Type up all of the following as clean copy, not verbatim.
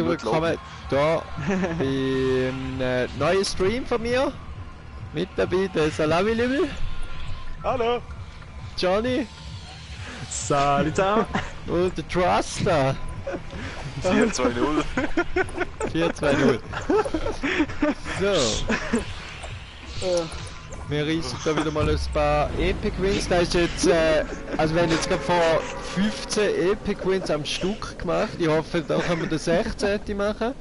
herzlich willkommen hier beim neuen Stream von mir. Mit dabei der Salami-Limmel. Hallo! Johnny. Salut zusammen! Und der Truster. 4-2-0. 4-2-0. So. Wir reissen da wieder mal ein paar Epic Wins. Da ist jetzt, also wir haben jetzt gerade vor 15 Epic Wins am Stück gemacht. Ich hoffe, da können wir den 16. machen.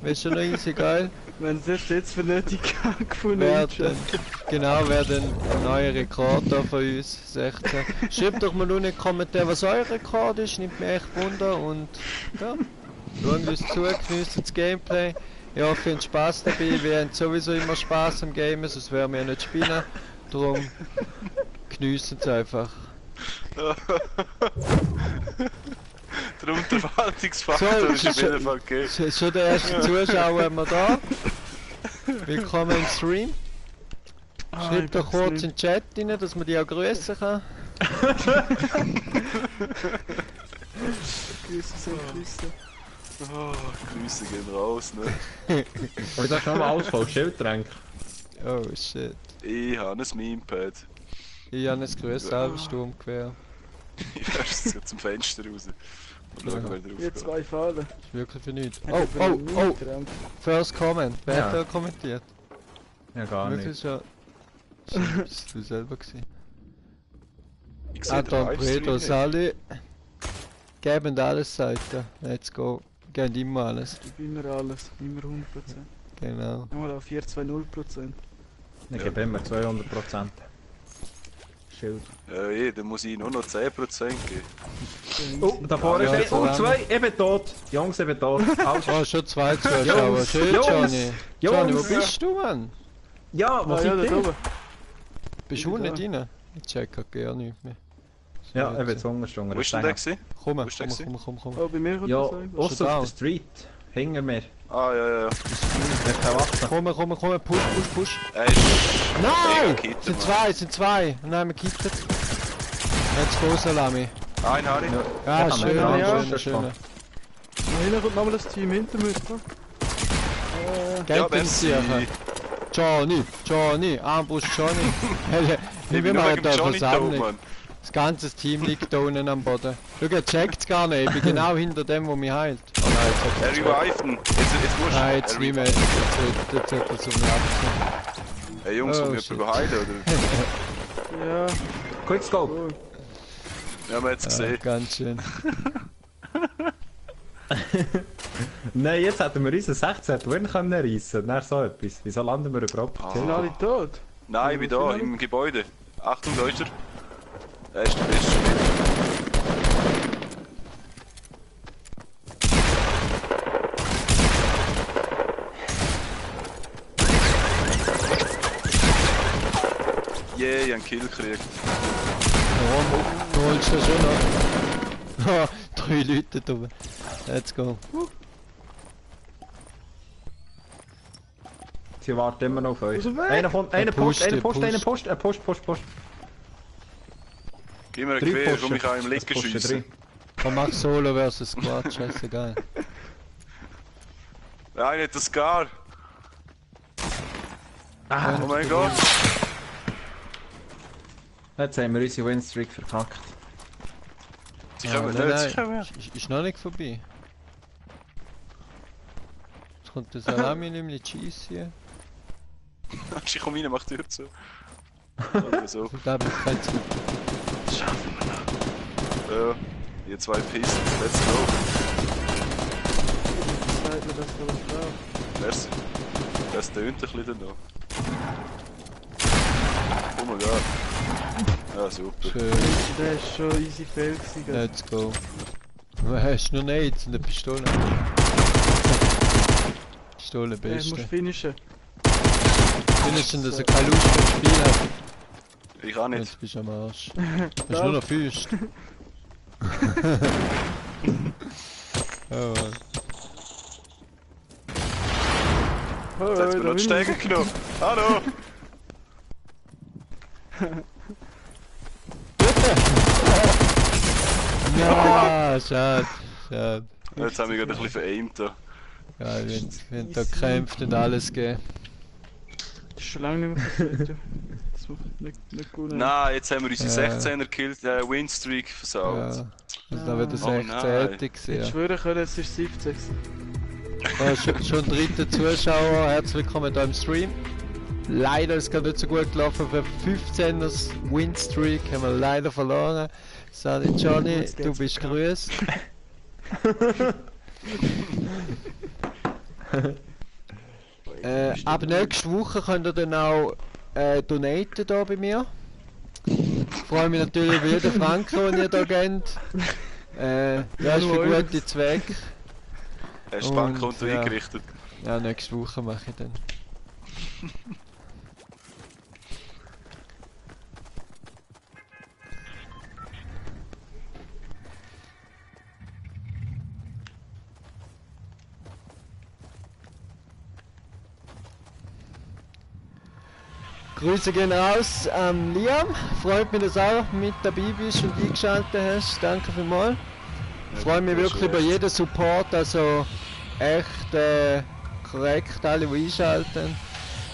Wäre schon noch easy geil. Wenn es jetzt für nötig gefunden Genau, wäre ein neuer Rekord da von uns, 16. Schreibt doch mal unten in den Kommentaren, was euer Rekord ist, nimmt mich echt Wunder und ja, schauen uns zu, geniessen das Gameplay. Ich hoffe, ihr habt Spaß dabei, wir haben sowieso immer Spaß am Gamen, sonst werden wir ja nicht spielen. Darum geniessen es einfach. Der Unterhaltungsfaktor ist auf jeden Fall gegeben. Schon der erste Zuschauer haben wir da. Willkommen im Stream. Schreibt doch kurz in den Chat rein, dass man die auch grüßen kann. Grüße. Oh, Grüße gehen raus, ne? Aber ich sag nochmal Ausfall, Schildtränk. Oh shit. Ich habe ein Memepad. Ich habe ein grösseres Sturmgewehr. Ich werfe es zum Fenster raus. Und schauen, wer drauf Hier geht. 2 Fallen. Das ist wirklich für nichts. Oh. Oh! First comment. Wer hat da kommentiert? Ja, gar nicht. Wirklich schon. Bist du selber gewesen? Ich sehe den Anton Livestream Pedro nicht. Sali. Geben alles Seiten. Let's go. Geben immer alles. Immer alles, immer 100%. Genau. Nochmal auf 4-2-0%. Ich gebe immer 200%. Schild. Ja, dann muss ich nur noch 10% geben. Oh, da vorne Ja, ist so oh, 2, eben tot. Jungs, eben tot. Alles. Oh, schon 2 Zuschauer. Jungs, Schön, Jungs, Johnny. Johnny, wo Jungs. bist du, Mann? Ja, was ja, ist da denn? oben. Bist du nicht rein? Ich check gar nicht mehr. Ja, eben zu Hungerstunge. Wo ist denn der gewesen? Komm. Wo ist der gewesen? Oh, bei mir kommt Ja, das eigentlich. außer Schon da. auf der Street. Hinter mir. Ah, ja. Ich kann wachsen. Komm, push. Ist Nein! mega Kitten, Sind zwei. Nein, wir kittet. Let's go, Salami. ein habe ich. Ja, Ja, schön, ja. schön. Da hinten kommt nochmal das Team hinter mir. Ja, Geld sicher. Johnny, Armbrust Johnny. Ich bin Wir nur machen wegen da dem Johnny da, Versammlung. Mann. Das ganze Team liegt da unten am Boden. Schau, er checkt's gar nicht. Ich bin genau hinter dem, wo mich heilt. Oh nein, Er reviven. Jetzt musst du. Nein, jetzt nicht mehr. Jetzt hat er so eine Absicht. Hey Jungs, Oh, kommt shit. jemand heilen, oder? Ja, Quickscope. Wir haben jetzt gesehen. Ganz schön. Nein, jetzt hätten wir unseren 16. Win können reissen. Nach so etwas. Wieso landen wir überhaupt? sind alle tot. Nein, ich bin da, im Gebäude. Achtung, Leute. Er ist der Beste. Yeah, ich hab einen Kill gekriegt. Warum? Du holst das schon noch. 3 Leute da oben. Let's go. Sie warten immer noch auf euch. Also weg! Einer Post, einer pusht. Post. Gib mir ein Drei Gewehr, Posten. um mich auch im Das Liegen Posten schiessen. Komm, mach Solo versus Squad, scheißegal. Nein, nicht das Scar. Ah, Oh mein Gott. jetzt haben wir unsere Winstreak verkackt. Sie kommen Nein, nicht, nein, sie kommen. ist noch nicht vorbei. Jetzt kommt der Salami nämlich Cheese hier. Ich komm rein, mach die Tür zu. Oder so. Ich glaube, ich kann es nicht. Schaffen wir noch. Ja, ihr zwei Pistons, let's go. Sagt mir, dass da was braucht. Merci. Das tönt ein bisschen danach. Oh mein Gott. Ja, super. Schön, Der ist schon easy fail gewesen. let's go. Du hast nur Nades und eine Pistole. Pistole Der muss beste. finishen. Finishen, dass er keine Lust mehr Spiel hat. Ich auch nicht. Jetzt bist du am Arsch. Hast nur noch Füße. Oh Mann. Oh, Jetzt hat mir noch die Stege genommen. Hallo! Ja, schade. Jetzt haben wir gerade ein bisschen veraimt da. Ja, wenn da gekämpft und alles gegeben. Das ist schon lange nicht mehr passiert, ja. Das macht nicht gut. Nein, jetzt haben wir unsere Ja. 16er killt, Winstreak versaut. Ja. Also da wird das Oh echt nein. tätig Ich gewesen. schwöre können, es ist 17. Ja, schon dritter Zuschauer, herzlich willkommen hier im Stream. Leider ist es gerade nicht so gut gelaufen für 15er Winstreak, haben wir leider verloren. Sali Johnny, Jetzt du geht's bist bekannt. grüßt. Ab nächste Woche könnt ihr dann auch donaten hier bei mir. Ich freue mich natürlich über jeden Franken, den ihr hier gebt. Ja, ist für gute Zwecke. Hast du Und, Bankkonto ja. eingerichtet? Ja, nächste Woche mache ich dann. Grüße gehen raus an Liam. Freut mich, dass du auch mit dabei bist und eingeschaltet hast. Danke vielmals. Ich freue mich wirklich über jeden Support, also echt korrekt, alle die einschalten.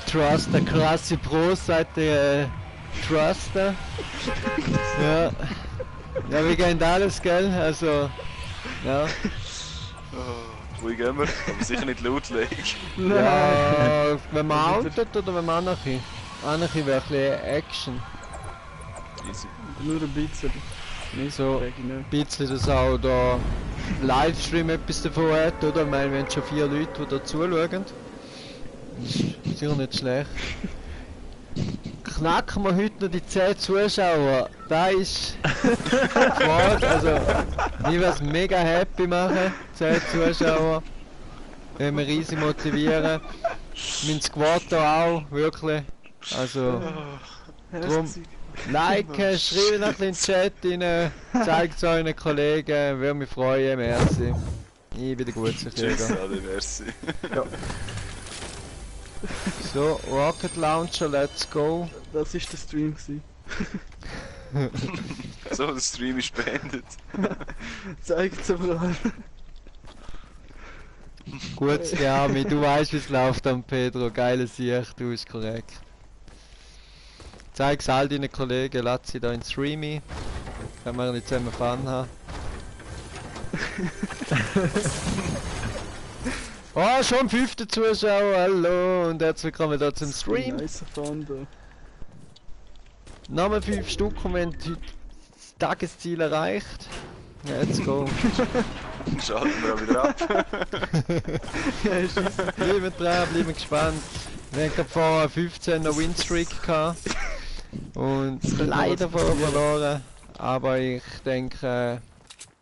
Truster, krasse Pros, sagt Truster. Ja. Ja, wir gehen alles, gell? Also, ja. Oh, ruhig immer, aber sicher nicht laut legen. Ja, wenn man outet oder wenn man Anarchy? Anarchy wäre ein bisschen Action. Easy. Nur ein bisschen. Nicht So. sag ich nicht. Ein bisschen, dass auch der Livestream etwas davon hat, oder? Ich meine, wir haben schon 4 Leute, die da zuschauen. Das ist sicher nicht schlecht. Knacken wir heute noch die 10 Zuschauer? Da ist die Frage. Also, ich werde es mega happy machen, 10 Zuschauer. Wenn wir riesig motivieren. Mein Squad da auch, wirklich. Also, drum liken, schreiben ein bisschen in den Chat rein, zeigt es euren Kollegen, würde mich freuen, merci. Ich bin der Tschüss, Gutsichtjäger. Adi, merci. So, Rocket Launcher, let's go. Das war der Stream. Gewesen. So, der Stream ist beendet. Zeigt es aber an. Gut, ja, du weißt, wie es läuft am Pedro, geile Sicht, du ist korrekt. Zeig's all deinen Kollegen, lass sie da in Stream ein. Können wir nicht zusammen Fun haben. Oh, schon 5. Zuschauer, hallo und herzlich willkommen da zum Stream. Nice Fun da. Nochmal 5 Stück und wir haben heute das Tagesziel erreicht. Let's go. Schalten wir auch wieder ab. Ja, ist easy. Bleiben dran, bleiben gespannt. Wir haben gerade vorher 15er Winstreak gehabt. Und leider vorher verloren. Aber ich denke,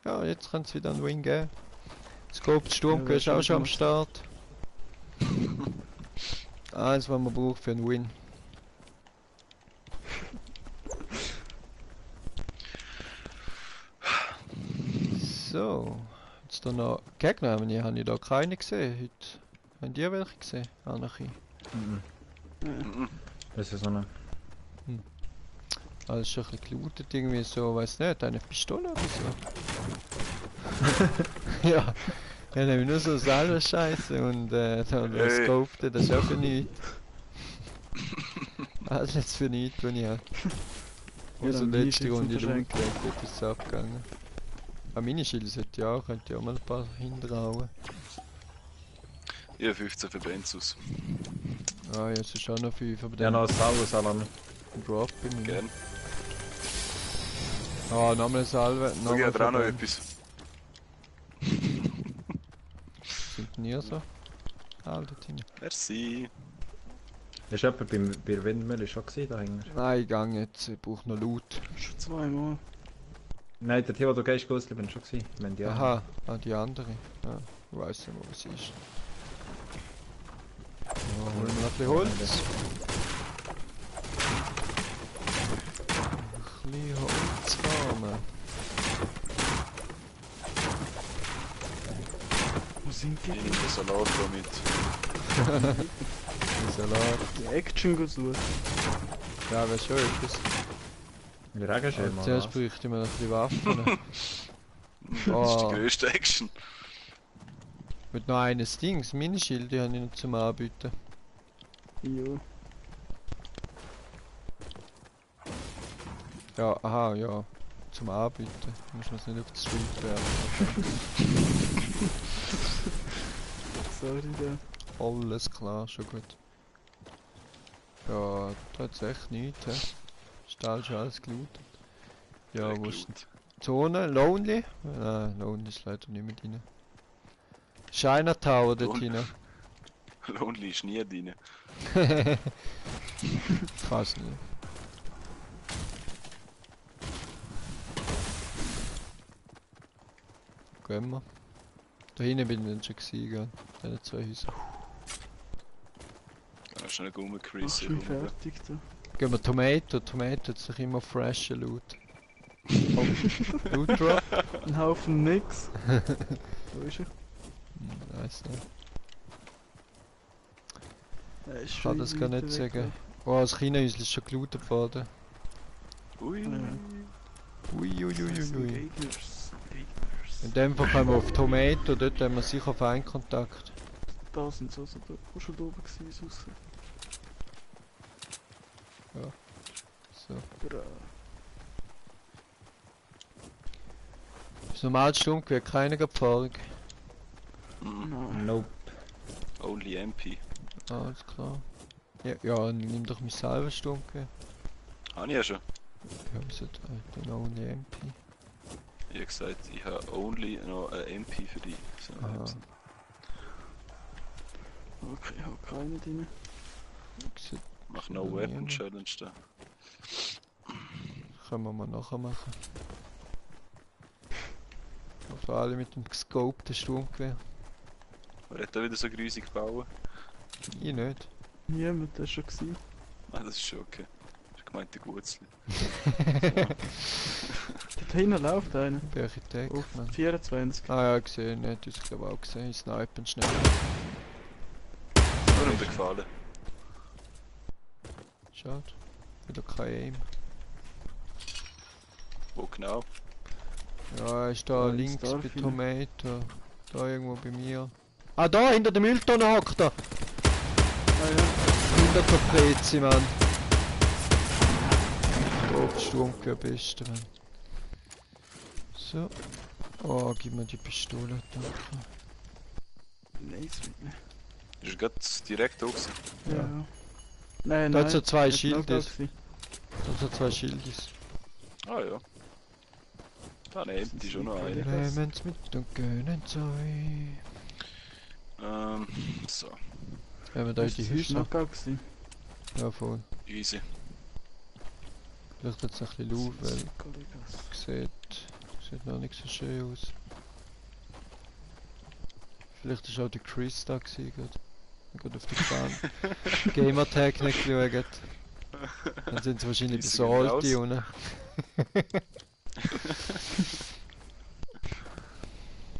ja, jetzt kann es wieder einen Win geben. Scope Sturmke Ja, ist auch schon am gut. Start. Alles, was man braucht für einen Win. So, jetzt da noch Gegner haben wir, habe ich da keine gesehen heute. Haben die welche gesehen? Anarchie. Das ist so eine. Alles schon ein bisschen gelootet irgendwie so, weiß nicht, eine Pistole oder so. Ja, ja, nämlich nur so selber Scheiße und da das Hey. Scope, das ist auch für nichts. Alles jetzt für nichts, wenn ich habe. Ja, Also dann letzte Easy zum Runde Verschenken. Loot, dort ist es abgegangen. Ah, meine Schilder sollte ja auch, könnte ich auch mal ein paar hinterhauen. Ich habe 15 für Benzus. Ah, jetzt ist auch noch 5, aber Ja, dann noch ein sauberes Alarm. Drop bei mir. Gern. Ah, nochmal eine Salve. Schau, ich habe auch noch für- etwas. Sind nie so? Ah, dort hinten. Merci. Ist jemand bei der Windmühle schon gewesen, da hinten? Nein, ich gang jetzt, ich brauche noch Loot. Schon zweimal. Nein, der Theo, du gehst, Gusli, bin schon gewesen. Wenn die Aha, die andere. Ja, ich weiss nicht, wo sie ist. Ja, holen wir noch ein bisschen Holz. Ein bisschen Holz farmen. Wo sind Ich die? nehme den Salat da mit. Ein Salat. Die Action gesucht. Ja, wäre schon etwas. Wir regen schon Aber mal. zuerst was? bräuchte man noch ein bisschen Waffen. Das ist die Oh, grösste Action. Mit noch eines Dings, Minischild, die habe ich noch zum Anbieten. Jo. Ja, aha, ja. Zum Anbieten. Muss man es nicht auf das Schild werfen. Sorry, da. Alles klar, schon gut. Ja, da hat's echt nichts, hä? Stall schon alles gelootet. Ja, wo ist die Zone? Lonely? Nein, Lonely ist leider nicht mehr drin. Shiner Tower dort hinein. Lonely ist nie drin. Fast nicht. Gehen wir. Da hinten bin ich dann schon gewesen, gell? Diese zwei Häuser. Ja, schnell Mach rumgecreasen. schon fertig da. Gehen wir Tomato. Tomato hat sich immer fresh Loot. Oh, Loot Drop? Ein Haufen nix. Wo ist er? Nice, ne? Er ist Ich kann schon das gar weiter nicht weg, sagen. Oh, das China-Häuschen ist schon gelootet worden. Ui. Ja. Uiuiuiui. Gegners. In dem Fall kommen wir auf Tomato, dort haben wir sicher Feinkontakt. Da sind sie also da. Wo schon da oben gewesen, sonst. So. Bra. Das normale Sturmgewehr, keine Erfahrung. Mm, Nein. Nope. only MP. Alles klar. Ja, ja, nimm doch mein selber Sturmgewehr. Habe ich ja schon. Ja, wieso dann only MP? Ich habe gesagt, ich habe only noch eine MP für dich. So, Aha. Okay, ich hab keine drin. Sieht- Mach No Ja, Weapon ja. Challenge da. Können wir mal nachher machen. Vor allem mit dem gescopten Sturmgewehr. Wer hat da wieder so grusig bauen? Ich nicht. Niemand, der ist schon gewesen. Ah, das ist schon okay. Das ist gemeint der Gutzli. Dort hinten läuft einer. Bei Architekt, Auf Mann. 24. Ah ja, gesehen, nicht. Ich glaube auch gesehen. Ich snipen schnell. Nur um dir gefallen. Schade. Wieder kein Aim. Wo genau? Ja, er ist da Ja, in links bei Starfield. Tomato. Da irgendwo bei mir. Ah, da hinter der Mülltonne hockt er! Ah ja. Hinter der Prezi, Mann. Oh, die Sturmgewehr beste, Mann. So. Oh, gib mir die Pistole, danke. Nice mit mir. Ist er gerade direkt da gewesen? Ja. Ja. Nein, Da nein. hat so zwei hat noch Schildes. da gewesen. Da sind zwei Schildis. Ah ja. Da nimmt die schon noch eine. Nehmen's mit und gönnen's euch. So. Haben wir da Ist die das Häuser? Knockout gewesen? Ja, voll. Easy. Vielleicht jetzt ein bisschen Lauf, weil Kollegas. sieht noch nicht so schön aus. Vielleicht ist auch der Chris da gewesen, gerade auf die Gamertag nicht geschaut. Dann sind sie wahrscheinlich Die bei sehen gut Salty aus. unten.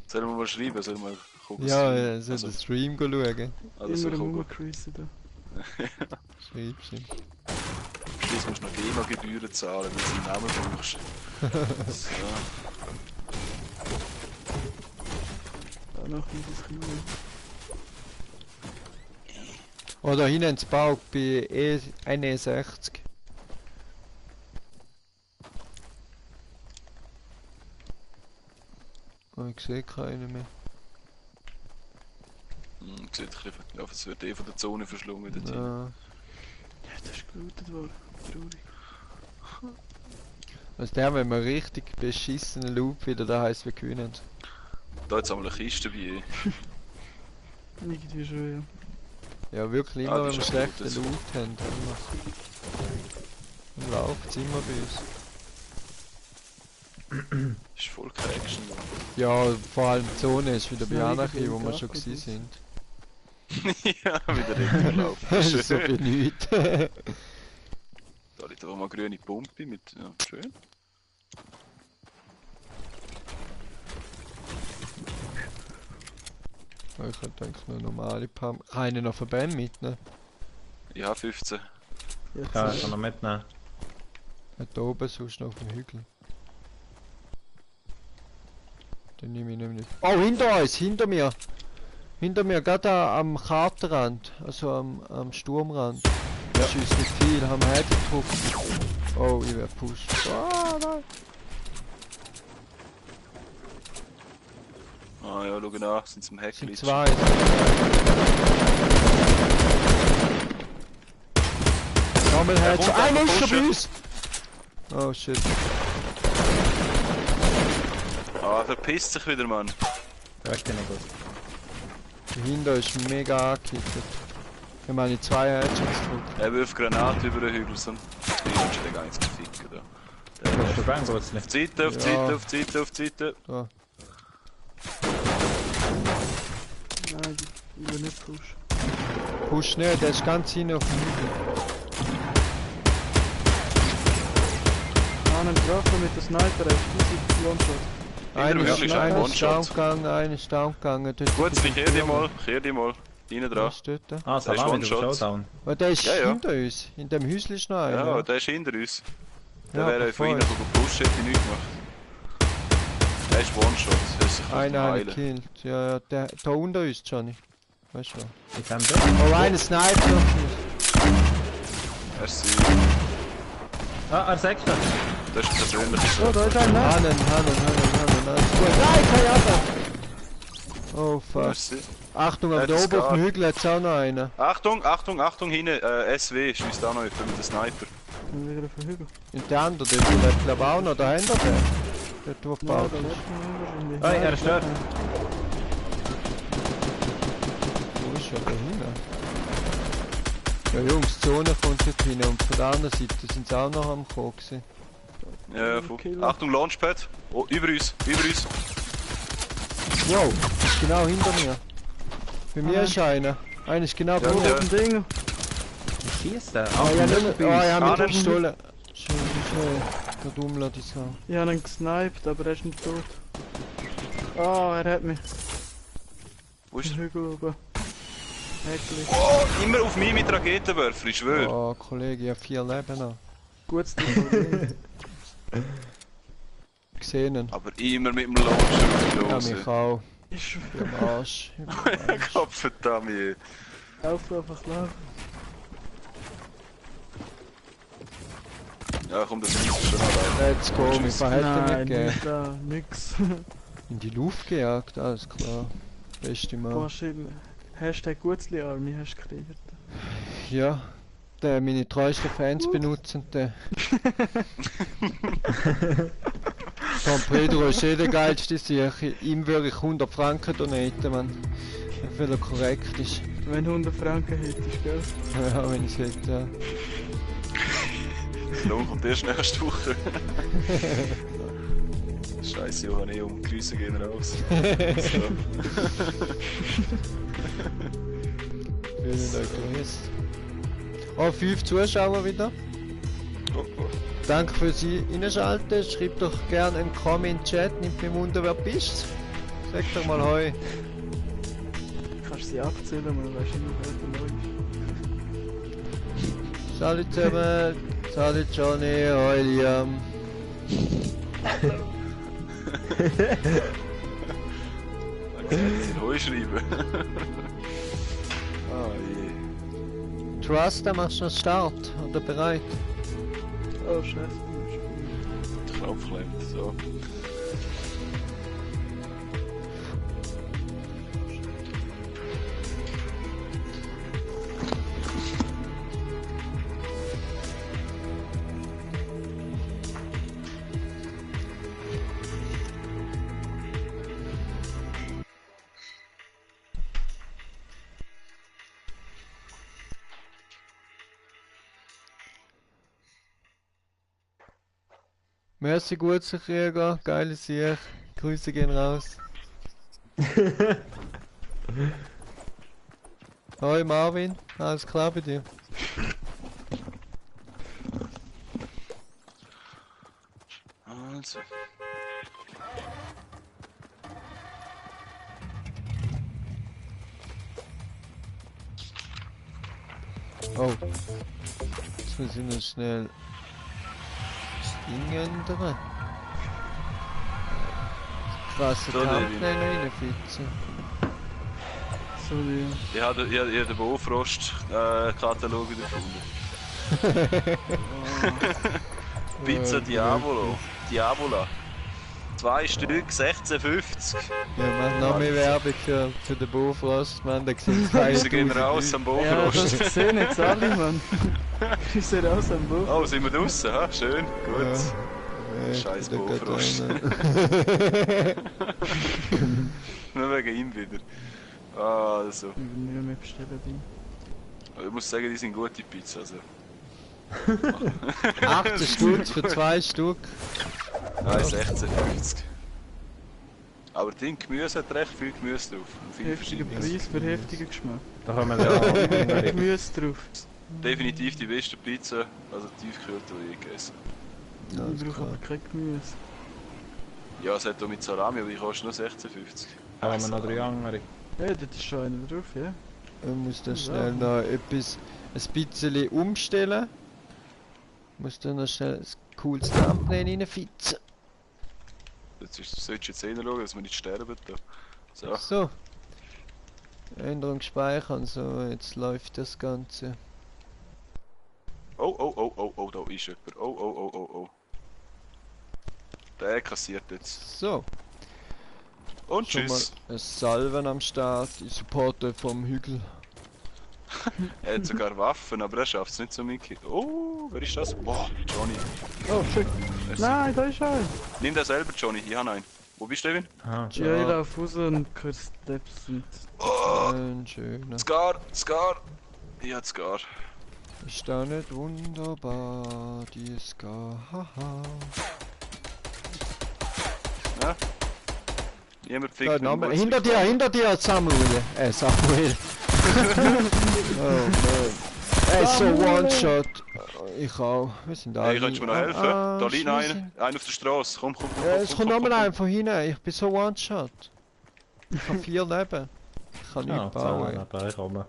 Sollen wir mal schreiben? Sollen wir gucken? Ja, sie also, den Stream schauen. also Immer komm am gut. Rumcruisen da. Schreib's ihm. Schließlich musst du noch GEMA-Gebühren zahlen, wenn du seinen Namen brauchst. So. Da noch ein bisschen. Oh, da hinten ins Bau bei E61. Oh, ich sehe keinen mehr. Sieht ein bisschen, ja, es wird eh von der Zone verschlungen dort hin. Ja. Ja, das ist gelootet worden. Traurig. Also der, wenn wir richtig beschissenen Loop wieder, da heisst wir gewinnen. Da jetzt einmal eine Kiste bei Irgendwie schon, ja. Ja, wirklich Ah, immer, die wenn wir ist auch schlechten gut, das- Loot haben. Dann läuft es immer bei uns. ist voll keine Action da. Ja, vor allem die Zone ist wieder bei Ja, Anarchie, irgendwie wo wir im schon Garten gewesen ist. sind. Ja, wieder richtig gelaufen. Das ist so viel nichts. Da liegt aber mal grüne Pumpe mit, ja, schön. Ich könnte eigentlich nur normale Pump. Kann ich noch Verbände mitnehmen? Ich habe 15. Jetzt Ja, ich kann noch mitnehmen. Hat da oben sonst noch auf dem Hügel. Dann nehme ich nämlich. Oh, hinter uns! Hinter mir! Hinter mir, gerade am Kartenrand, also am Sturmrand. Da schießt nicht viel, haben wir gedruckt. Oh, ich werde pusht. Ah, nein. Ah ja, schau nach, sind zum Hacken. Sind zwei. Nochmal Headshot. Einer ist schon bei uns! Oh shit. Ah, verpisst sich wieder, Mann. Ja, ich kenne gut. Dahinter ist mega angekittet. Ich meine, zwei Headshots gedrückt. Er wirft Granate über den Hügel, so. Ich will schon den gar nichts ficken, da. Hast du Bang, Gutzli? Auf die Seite, auf die Seite, auf die Seite, auf die Seite. Da. Nein, ich will nicht pushen. Push nicht, der ist ganz hinten auf dem Hügel. Einen getroffen mit der Sniper, er ist One-Shot. Einer Hügel ist ein ist One-Shot. down gegangen, einer ist down gegangen. Dort Gut, ist kehr die mal, kehr die mal. Innen dran. Was dort? Ah, ist Salami, du One-Shot. bist Showdown. Oh, der ist Ja, ja. hinter uns. In dem Häuschen ist noch einer. Ja, der ist hinter uns. Der Ja, wäre von bevor innen gepusht, hätte ich nichts gemacht. Der ist One-Shot, das ist sich Einer hat ihn heilen. gekillt. Ja, ja, der da unter uns, Johnny. Weißt du was? Mit dem Ding? Oh, einer sniped auf mich. Merci. Ah, er sagt schon. Das ist ein persönliches Oh, da ist einer. Hannen. Alles gut. Nein, kein Abwehr. Oh, fuck. Merci. Achtung, Ja, aber da das oben auf dem geht. Hügel hat es auch noch einen. Achtung, Achtung, Achtung, hinten, SW, schießt auch noch jemand mit dem Sniper. Und wieder auf den Hügel. Und der andere, der lebt glaube ich auch noch dahinter. Dort wo Ja, gebaut da ist. lebt man wahrscheinlich. Hey, er ist dort. Wo ist er da hinten? Ja Jungs, die Zone kommt dort hin und von der anderen Seite sind sie auch noch am Kommen gewesen. Ja, Achtung, Launchpad. Oh, über uns, über uns. Wow, ist genau hinter mir. Bei mir ist einer. Einer ist genau bei Ja, mir. ja. Auf dem Ding. Wie schießt der? Oh ja, nicht mehr. Oh ja, mit Ah, dem nicht. Pistolen. Schnell. Der Dummler, die Sau. Ich habe ihn gesniped, aber er ist nicht tot. Ah, er hat mich. Wo ist Auf dem er? Hügel oben. Häcklich. Oh, immer auf mich mit Raketenwerfer, ich schwöre. Oh, Kollege, ich habe 4 Leben noch. Gutes Ding. Gesehen ihn. Aber immer mit dem Launcher auf die Ja, Dose. mich auch. Ich schwöre. Im Arsch. Im Arsch. Kopfverdammt. Lauf einfach laufen. Ja, komm, das ist schon allein. Let's go, wir verhalten Nein, nicht gegeben. nicht da, nix. In die Luft gejagt, alles klar. Beste Mann. Wahrscheinlich. Hashtag Gutzli Army hast du kreiert. Ja, der meine treuesten Fans benutzen den. Tom Pedro ist der geilste Sicher. Ihm würde ich 100 Franken donaten, man. Weil er korrekt ist. Wenn du 100 Franken hättest, gell? Ja, wenn ich es hätte, ja. Lohn kommt erst nächste Woche. Scheiße, Johanneum, Grüße gehen raus. So. Vielen Dank, grüß. Oh, 5 Zuschauer wieder. Oh, oh. Danke fürs Einschalten. Schreibt doch gerne einen Comment in den Chat. Nimmt mich wunder, wer bist. Sag doch mal Hoi. Kannst du sie abzählen, man weiß nicht, wer der neu ist. Salut zusammen. Salut Johnny. Hoi Liam. Dann kann ich in Heu schreiben. Ah je. Trust, dann machst du noch Start. Oder bereit? Oh, scheiße. Der Knopf klemmt, so. Merci gut, Krieger. Geile Sieg. Grüße gehen raus. Hoi Marvin. Alles klar bei dir? Also. Oh. Jetzt muss ich noch schnell das Ding ändern. Krasse So, Thumbnail reinfitzen. So die. Ich habe den Bofrost-Katalog wieder gefunden. Pizza Diavolo. Diavola. 2 Stück, 16,50. Ja, mach noch mehr Werbung für den Bofrost, man, da sind Grüße gehen raus am Ja, das Bofrost. gesehen jetzt alle, Mann. Grüße raus am Buch. Oh, sind wir draußen, ha? Schön, gut. Scheiß Bofrost. Nur wegen ihm wieder. Ah, also. Ich will nicht mehr bestellen, die. Ich muss sagen, die sind gute Pizza. Also. 18 Stutz für 2 Stück. Nein, 16,50. Aber das Gemüse hat recht viel Gemüse drauf. Und viel Heftiger verschiedenes. Preis für heftigen Geschmack. Da kommen wir ja Gemüse drauf. Definitiv die beste Pizza, also tiefgekühlt, die ich gegessen habe. Ich brauche aber kein Gemüse. Ja, es hat auch mit Salami, aber die kostet nur 16,50. Da haben wir noch 3 andere. Ja, da ist schon einer drauf, ja. Ich muss da schnell noch ein bisschen umstellen. Ich muss da noch schnell ein cooles Thumbnail reinfitzen. Solltest du jetzt hinschauen, dass wir nicht sterben da. So. So. Änderung speichern, so, jetzt läuft das Ganze. Oh, da ist jemand. Oh. Der kassiert jetzt. So, Und schon mal tschüss. ein Salven am Start, die Supporter vom Hügel. Er hat sogar Waffen, aber er schafft es nicht so mit. Oh, wer ist das? Boah, Johnny. Oh, shit. Merci. Nein, da ist er. Nimm den selber, Johnny. Ich habe einen. Wo bist du, Devin? Ah, Ja, ich laufe raus und höre Steps und... Oh, Ein schöner. Scar. Ich hab Scar. Ist da nicht wunderbar, die Ska, haha. Ja? Niemand Da, fickt Name. mit Hinter dir, Samuel. Samuel. Oh man. So One-Shot. Ich auch. Wir sind alle. Hey, kannst du mir noch helfen? Da liegt noch einer. Einer auf der Straße. Komm. Ja, es kommt nochmal einer von hinten. Ich bin so One-Shot. Ich habe 4 Leben. Ich kann ja, nichts bauen. aber ich komme.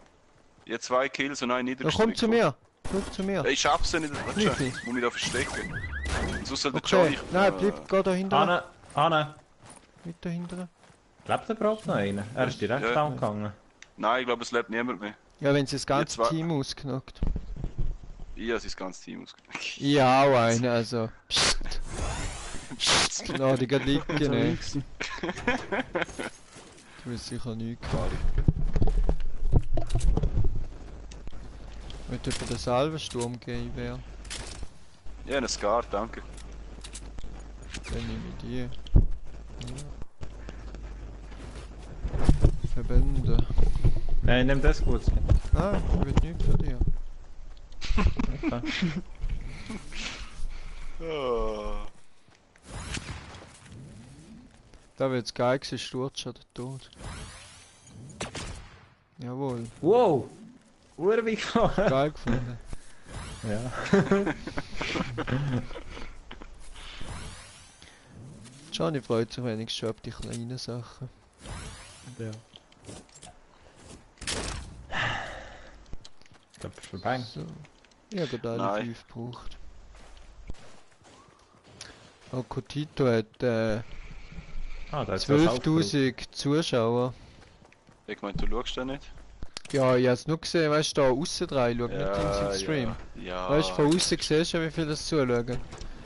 Ich hab 2 Kills und einen Ja, niedergestreckt. komm zu mir. Komm zu mir. Ich schaff's ja nicht. Warte, Nicht. ich muss mich da verstecken. Sonst soll der Okay. Johnny... Nein, bleib gerade da hinten. Anne! Nicht da hinten. Lebt überhaupt noch einer? Er ist direkt Ja. angegangen. Nein, ich glaube, es lebt niemand mehr. Ja, wenn sie das ganze Jetzt Team ausgenockt. Ich habe sein ganzes Team ausgeknackt. Ja, auch einen, also. Psst. Gnadiger liegen, ne? Du hast sicher nichts gehabt. Wenn über den Salvensturm gehen wäre, Ja, einen Scar, danke. dann nehme ich die. Ja. Verbände. Nein, nimm das gut. Ah, ich will nichts für dich. Okay. Oh. Da wird's geil gewesen, Sturz oder tot. Jawohl, Wow! Urweg gefahren! geil gefunden. Ja. Johnny freut sich wenigstens schon auf die kleinen Sachen. Ja. Ich glaube, es ist vorbei. So. Ich habe gerade alle Nein. 5 gebraucht. Oh, Cotito hat Ah, da ist das auch 12.000 Zuschauer. Ich meine, du schaust ja nicht. Ja, ich hab's nur gesehen, weißt du, da aussen dran, ich schau nicht in seinen Stream. Ja. Weißt du, von aussen siehst du, wie viele das zuschauen.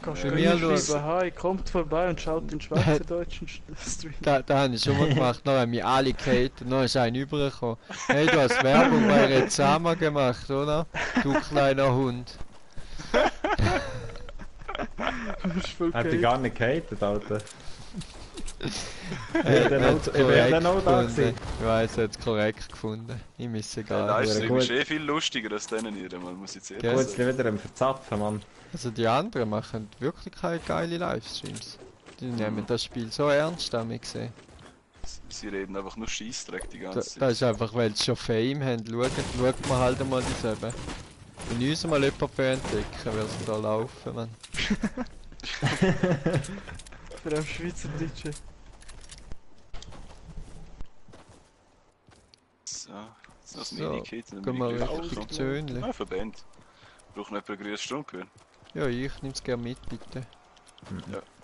Kannst Bei du mir mir schaut's- schreiben, hi, kommt vorbei und schaut den schweizerdeutschen Stream. Da habe ich schon mal gemacht, dann haben mich alle gehatet und dann ist einer rübergekommen. Hey, du hast Werbung bei Rezama gemacht, oder? Du kleiner Hund. Du bist voll Hat die geil. gar nicht gehatet, Alter. Er dann hat's auch- ich wär dann auch da gefunden. gewesen. Ich weiss, er hat es korrekt gefunden. Ich misse Ja, gar nicht. Livestream gut. ist eh viel lustiger als denen hier, man muss jetzt Gell? ehrlich Gut, jetzt sagen. wieder am Verzapfen, Mann. Also die anderen machen wirklich keine geile Livestreams. Die nehmen das Spiel so ernst, haben wir gesehen. Sie reden einfach nur Scheissdreck die Da, ganze Zeit. das ist einfach, weil sie schon Fame haben. Schaut man halt einmal dieselbe. Wenn uns mal jemand für entdecken, wird es da laufen, man. Für einen Schweizerdeutsche. So, das So, Medikit. Gehen wir richtig Zöhnli. Ja, Verband. Braucht noch jemand eine grüße Stunde hören? Ja, ich nehm's gerne mit, bitte.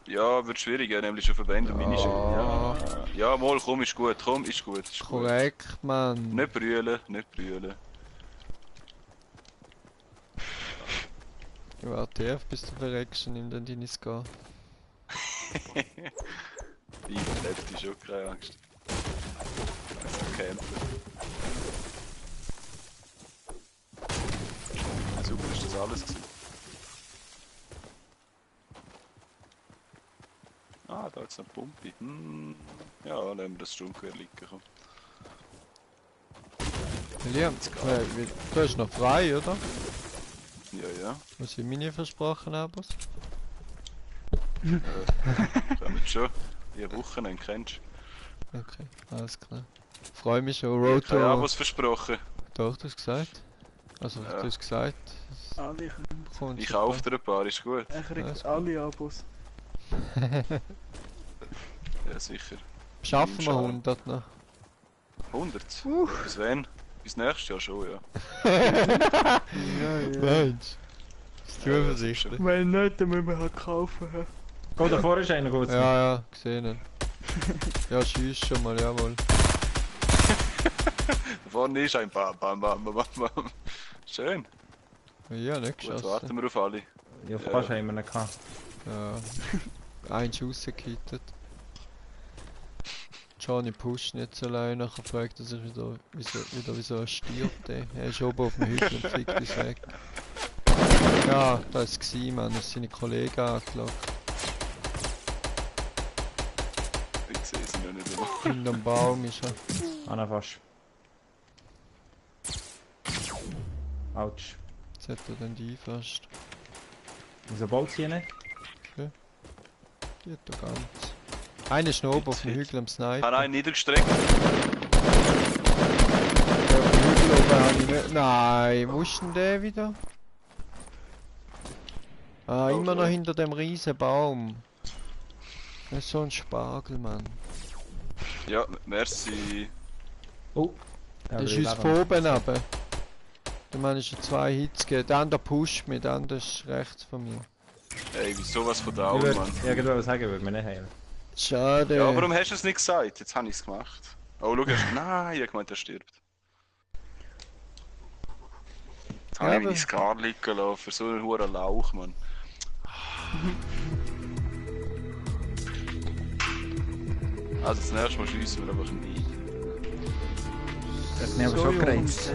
Ja, wird schwierig, ja, nämlich schon Verbände und meine Ja. Ja, mal, komm, ist gut, komm, ist gut, ist gut. Korrekt, Mann. Nicht brüllen, nicht brüllen. Ich warte auf, bis du verreckst und nimm dann deine Ska. Ich hätte schon keine Angst. Also campen. Super, ist das alles gewesen? Ah, da ist eine Pumpe. Ja, lassen wir das Sturmgewehr liegen. Komm. Liam, du hast noch frei, oder? Ja, ja. Was ich mir nie versprochen habe. Kommen schon. Die Wochenende kennst du. Okay, alles klar. Freue mich schon. Road Keine to... Abos versprochen. Doch, du hast gesagt. Also, Ja. du hast gesagt. Alle, Kommt Ich super. kaufe dir ein paar, ist gut. er kriegt Alles alle Abos. Ja, sicher. Schaffen wir Schade. 100 noch. 100? Bis wann? Bis nächstes Jahr schon, ja. Ja, ja. Mensch. Ist Ja, zuversichtlich. Wenn nicht, dann müssen wir halt kaufen. hä? Go, da vorne ist einer gut. Ja, ja, gesehen. ihn. Ja, schieß schon mal, jawohl. Da vorne ist ein Bam, Bam, Bam, Bam, Bam. Schön. Ja, nicht Gut, geschossen. warten wir auf alle. Ja, fast haben wir ihn gehabt. Ja. Ein Schuss gekittet. Johnny pusht nicht so allein, nachher fragt er sich wieso er stirbt. Ey. Er ist oben auf dem Hügel und fliegt uns weg. Ja, da ist es gewesen, Mann. Er ist seine Kollegen angelockt. Ich sehe sie noch nicht immer. Hinterm Baum ist er. Anna fast. Autsch. Jetzt hat er dann die fast. Wieso baut sie nicht? Die hat er ganz. Einer ist noch oben auf dem Hügel am Ich Sniper. habe einen niedergestreckt. Ja, auf dem Hügel oben habe ich nicht... Nein, wo ist denn der wieder? Ah, Oh, immer noch so. hinter dem riesen Baum. Das ist so ein Spargel, Mann. Ja, merci. Oh. Ja, Der aber schießt ich von lebe oben runter. Der Mann ist schon 2 Hits gegeben. Der andere pusht mich, der andere ist rechts von mir. Ey, wieso was von Ich Dauer, würde Mann? irgendwas sagen, würde mir nicht heilen. Schade. Ja, warum hast du es nicht gesagt? Jetzt habe ich es gemacht. Oh, schau, nein, ich hab gemeint, er stirbt. Jetzt habe Ja, ich meine Scar liegen lassen für so einen hohen Lauch, Mann. Also das nächste Mal schiessen wir einfach nie. Das hat mich aber So, schon Jungs. gereizt.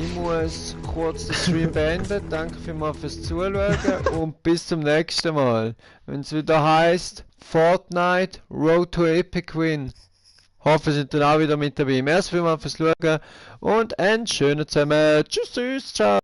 Ich muss kurz den Stream beenden. Danke vielmals fürs Zuschauen und bis zum nächsten Mal. Wenn es wieder heißt Fortnite Road to Epic Win. Hoffe, ihr seid dann auch wieder mit dabei. Merci vielmals fürs Schauen und einen schönen zusammen. Tschüss, tschüss, ciao.